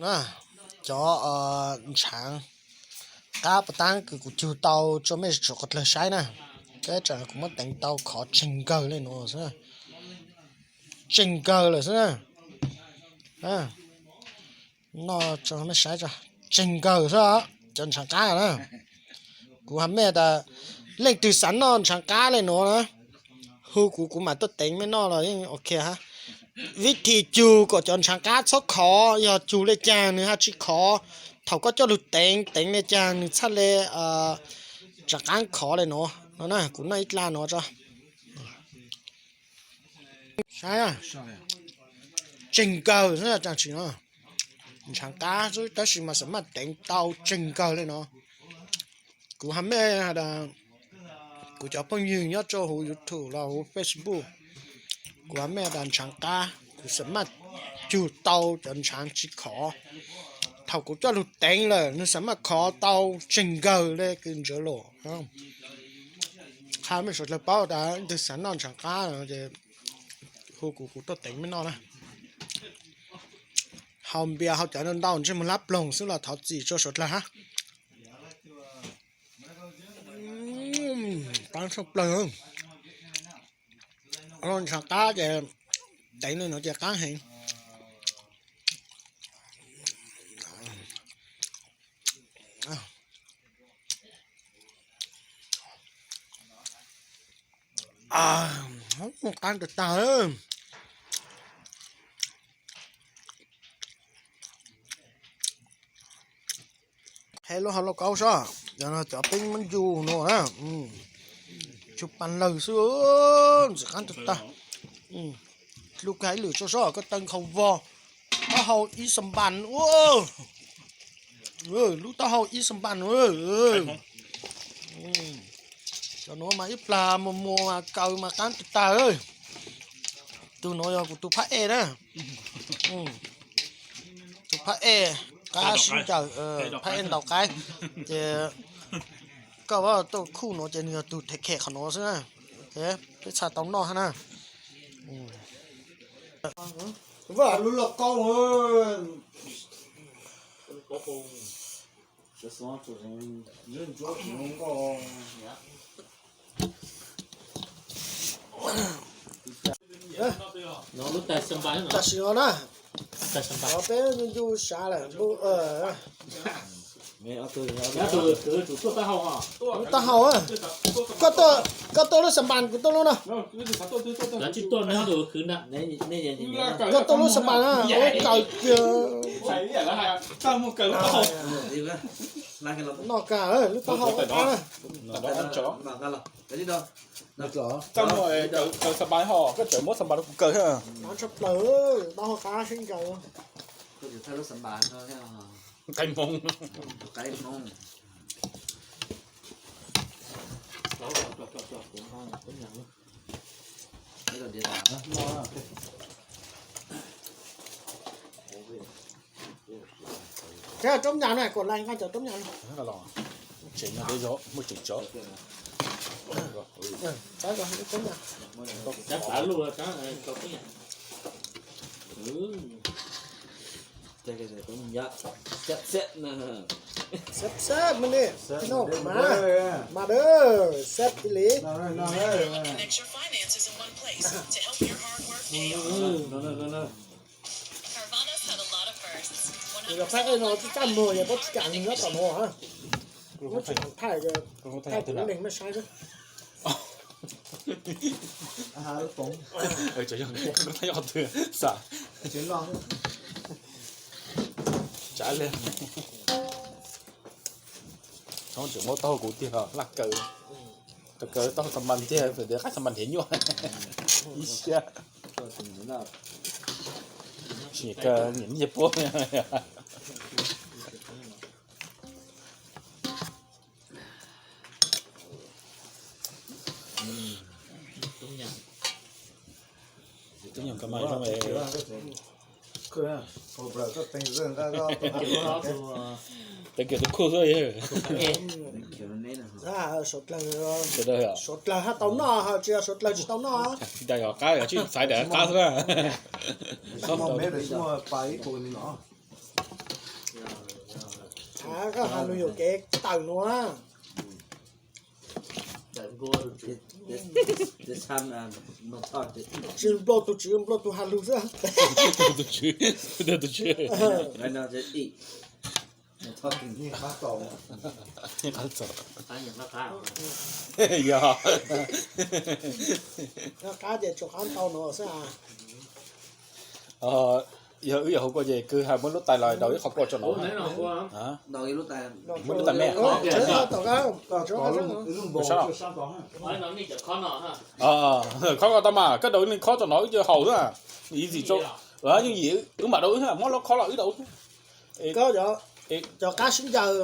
Na, cov ntshav qab pas tab kws kuv cug tau tso mej suav qhov dlawg saib na, kab tsam kuv muab teev tau khov tseeg nkawg le nuav xwb na, tseeg nkawg lawm xwb na. Noj tso mej saib tso, tseeg nkawg xwb cov ntshav qab na. Kuv has mej tas leej twg xav noj ntshav qab le nuav na, hu kuv, kuv mam tuaj teev mej noj los yeej ok hab. Vib thim cug kom cov ntshav qab txhob khov yog cug le caag nws haj tsi khov. Thaum koj coj lug teev, teev le caag nws txhaj le ntshav qab khov le nuav no na. Kuv noj ib dlaa nuav tso. Saib, tseeg nkawg xwb tsaam tsi no. Ntshav qab xwb tab sis mas xam maj teev tau tseeg nkawg le no. Kuv has mej has tas, kuv cov phooj ywg nyob rua huv YouTube los huv Facebook, kuv has mej has tas ntshav qab kuv xam maj cug tau cov ntshav tsi khov. Thaum kuv coj lug teev lawm nws xam maj khov tau tseeg nkawg le kws ntsaw lawm. Qha mej suav dlawg paub tas leej twg xav noj ntshav qab ces hu kuv, kuv tuaj teev mej noj na. Haus npias haus cov ntau ntau ntsej muag lab ploog xwb los thov txim rua suav dlawg hab. Qaab tshaj plawg. Ntshav qab ces teev le nuav ces qaab heev. Qaab tag tag. Qheb lub hauv lauj kaub sob, cov peeb muab ncu nuav na, tsuj paj lawg xwb, ntxim qaab tag tag. Dlub kag ib lwm tso sob, koj taw nkhaus vog, taub hau ib xa npas, lub taub hau ib xa npas. Cov nuav mas ib plag muag muag mas kaw mas qaab tag tag. Tug nuav yog kuv tug phab ej na. Tug phab ej, qab sib ncaws, phab ej ntaus qaib. Ces koj vaj tau khuj nuav ces nws yog tug them khem qhov nuav xwb na. Peb txhaj tau noj hab na. Lub lauj kaub. Tam sim no na, peb ncu ncu sav lawm. Lub taub hau, koj tuaj lub xa npas kuv tuaj lub no. Koj tuaj lub xa npas na, ua kaw kiag. Noj kag lub taub hau qab na. Koj tseem muab xa npas rau kuv kaw thiab. Qab tshaj plaws, taub hau qab sib ncaws. Nqaij Hmoob. Roob nyas na, kuv lais nqa cov roob nyas. Tseem nyas, muaj tseem tsov. Xab xab mas ne, no mas, mas dawb xab ib li. Yog phab ej no tsis txaj muag yog pob tsis kam nyob tom no, muab tsis kam thaij, thaij kuv leeg maj saib xwb. Tsav li, tseem muab taub hau kuv tiag, laj kaw, kaw taub hau xa npas tiag, qab xa npas nrhiav nyuaj ib siab. Nyiam nyiam puab. Tub nyuag kab mas zoo. Teev kiag tus khuj xwb. Suav dlawg haj tau noj, tsis yog suav dlawg tsis tau noj. Dag yog qab, yog tsis xaiv dag qab xwb na. Koj has lus yuam kev tawm nuav na. Tsis nplua tus tsis nplua tus has lus xwb. Tus tswv, tus tswv. Yog. Qab ces tsuas qab ntau no xwb. Yog wb yog hauv kua ces kws has muab lub tais los daus ib qho kua tso no. Muab lub tais me. Khob ko tau mas koj daus ib leeg khob tso no wb cia haus xwb. Easy tso. Yooj yim wb mam daus wb, muab lub khob los wb daus. Cov qab sib ncaws.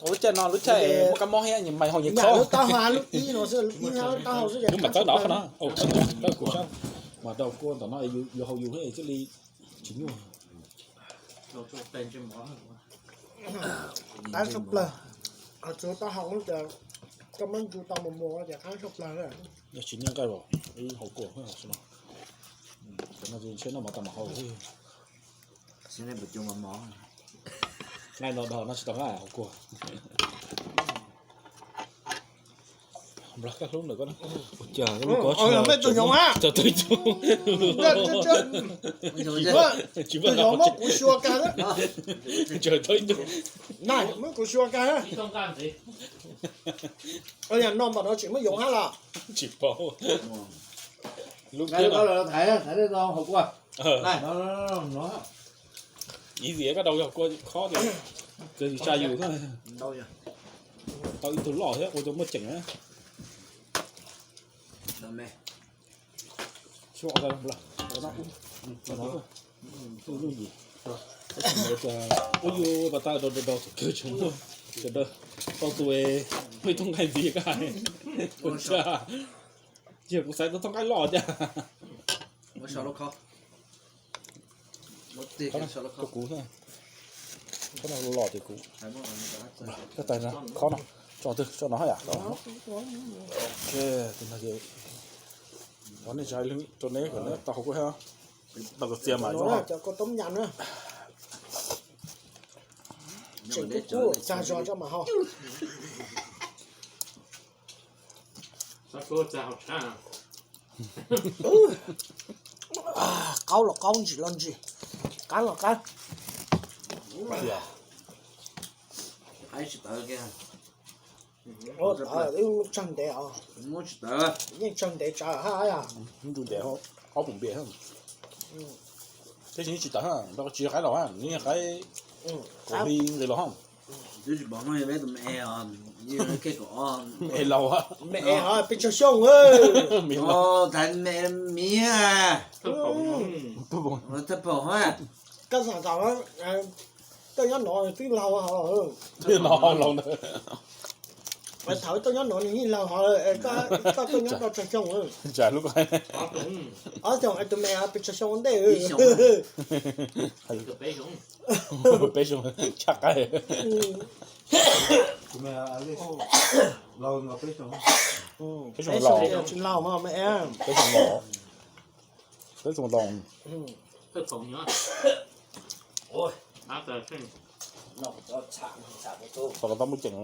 Lub caij no lub caij muaj kab mob thiab mas haus nyias khob. Wb mam txawb ntawm qhov no. Mas daus kua ntawm no yuav haus yus thiab thiaj li tsis nyuaj. Qab tshaj plaws. Tsuav tau haus ces koj muab ntsu tau mus mus ces qab tshaj plaws. Yog tsis nyiaj nqaij los wb haus kua no. Cov no ntshe noj mov tau mam haus. Nqaij no dog no tsis tau nqaij haus kua. Nplog koj hlub ntawm koj. Ua cas lub ko tsis tau ib tug. Tsis muaj, muab kuv xyuas kag. Tsis tau ib tug. Muab kuv xyuas kag. Yog no npaum no tseem muab yoov hab los? Tsis paub. Lub thaiv, thaiv tau haus kua. Easy, koj daus yog kua khob tias, tsa yus tau ib tug loj thiab ua tau muaj ceem na. Ua yus pas tas daus daus thaum kawg tseem muaj, sawv daws tau tus, muaj ib tug nqaij ntxiv koj hais. Yog kuv xaiv tau txoj nqaij loj cas. Kuv, khob no los ces kuv, koj tais khob no tso twg, tso no hab yam. Tus no ces, nej tsa rau neb kom neb tau haus kua thiab. Tau kua txias mas zoo. Tseem kub kub tag zog tso mas haus. Qaub los qaub, ntsim los ntsim, qab los qab. Tsag ntev os. Yeej tsag ntev tsawv hab. Ntsu ntev, qaub pum npias. Tab sis tsis tawv, tsis yog qaib laus, nws yog qaib, qaib li nqis los hab. Twb tsis pom no yog peb tus me es os, me es laus, me es os pes tsawg xyoo. Thaiv me miv, thawj phaum hab. Koj xam tau, koj nyob no twb laug hos. Thaum koj nyob no nws yeej laug hos, koj twb nyob tau tsawg xyoo. Ob xyoos es tus me pes tsawg xyoo ua ntej. Peb xyoo tshaj qaib. Peb xyoo laus, peb xyoo laus, peb xyoo laus. Tau muaj ceem.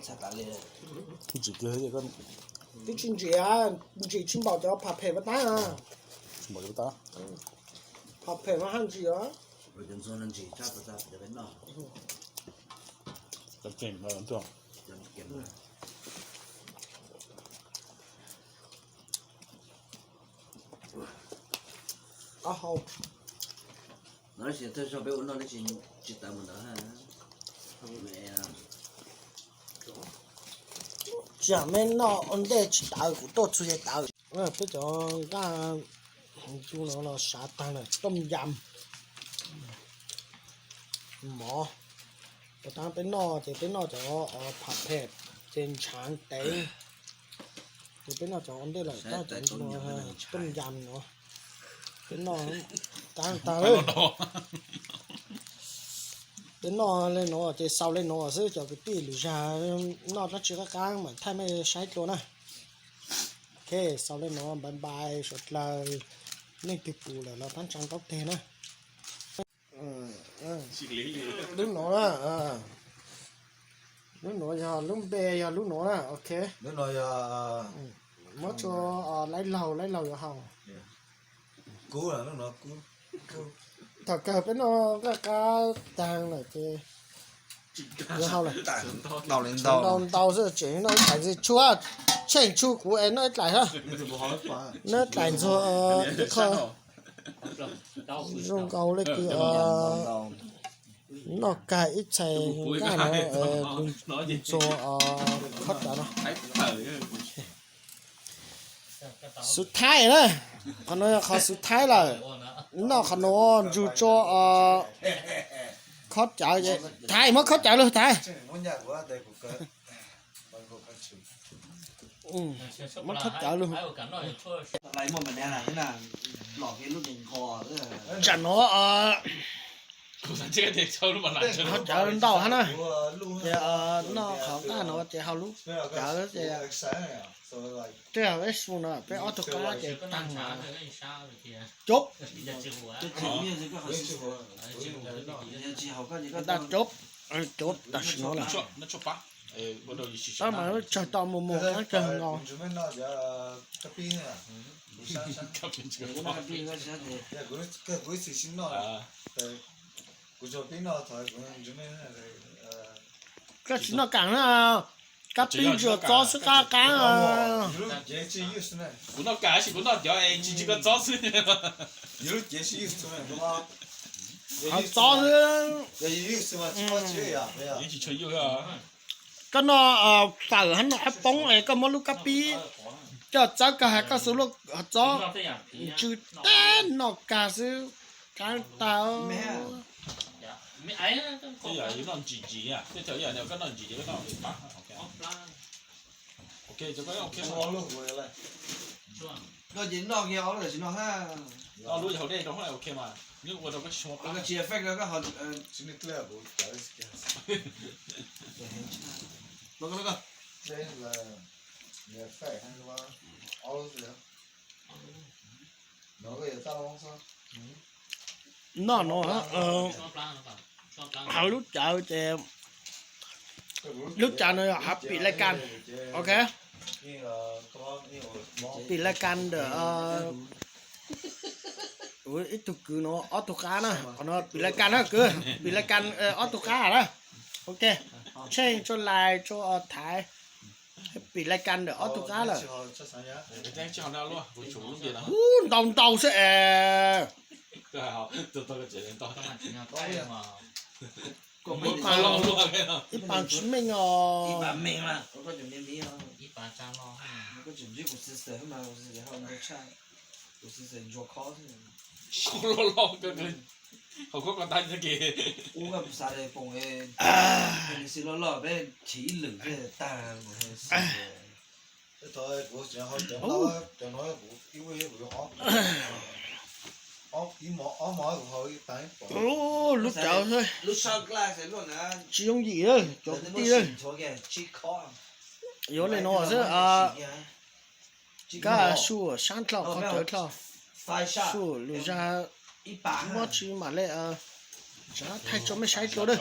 Ntsim kiag. Twb tsis ntsim, ntsim tsis npaum cov pham phem pas tab. Pham phem mas haj ntsim os. Qab hau. Tsis tas me noj ua ntej tsis tawv, kuv tuaj txug tawv. Peb cov nqaj ntu no los sav tag lawm, tooj yam mov. Pas tab peb noj ces peb noj cov pham phem ces ntshaav tev. Ces peb noj cov ua ntej lawm, tab cov tooj yam no peb noj tag tag. Peb noj le no ces xaus le no xwb, cov kwv tij lwm zag noj dlaab tsi qab qab mam thaij mej saib dlua na. Ok, Xaus li no, bye bye sawv dlawg, leej twg pum lawm los pab ntsa ntaub teg na. Lub no na, lub no yog lub npe yog lub no na, ok. Lub no yog muab tsua laib laug, laib laug yuav haus. Kub, lub no kub. Thaum kawg peb noj nqaj qab tag lawm ces yuav haus lawm. Ntau ntau xwb, tseem noj ib tlais ntxiv, tshuav tsheej tshuj kuv es noj ib tlais hab. Noj ib tlais ntxuag ib qho zoo nkaus li kws noj kag ib txhais nqaj no ntxuag khob cawv no. Xub thaib na, qhov no yog qhov xub thaib lawm. Noj qhov no ntsug tsua khob cawv, thaib muab khob cawv lug thaib. Muab khob cawv lug. Tsam no khob cawv ntau hab na, ces noj qhov nqaj no ces haus lub cawv ces tej zaum peb su no peb ob tug qab ces tag na. Cub, cub tam sim no lawm. Tab mas lub tsawg tau mus mus qab tsawg nkaus. Koj tsis noj kam na, kab pib ntsuas txob xwb qab qab. Kuv noj kam tab sis kuv noj cov tsis ntsis koj txob xwb. Qhov txob xwb. Yeej tsis tshua yuj. Koj noj fawm hab noj qab poob es koj muab lub kab pib coj txawb kag has koj xuas lub qhov txob ntsw teb noj kag xwb, qab tag. Tej yam yus noj ntsim ntsim, tej thaum ib yam koj noj ntsim ces koj noj pab. Ok, ces koj ok. Koj ces noj kiag ob lub tam sim no hab. Ob lub yog haus dej rau hab ok mas. Nws ua rau koj tsis tshua pab. Koj tsis affect rau koj ho. Noj no, haus lub cawv ces, lub cawv no yog haus pim lais kas, ok, pim lais kas ntawm ib tug kwv no ob tug qab na, qhov no pim lais kas na kwv, pim lais kas ob tug qab na, ok, tsheej tsua lais tsua thaiv, pim lais kas ntawm ob tug qab lawm. Ub, ntau ntau xwb es. Ib pas tsis meej os. Loj loj, hauv koj ko tag ke. Ub, lub cawv xwb. Tsis yooj yim, cov kwv tij. Yuav li no xwb. Kab su sab dlho, qhov cawv dlho, su lwm zag muab tsis mam li tsav thaij tso mej saib dua na.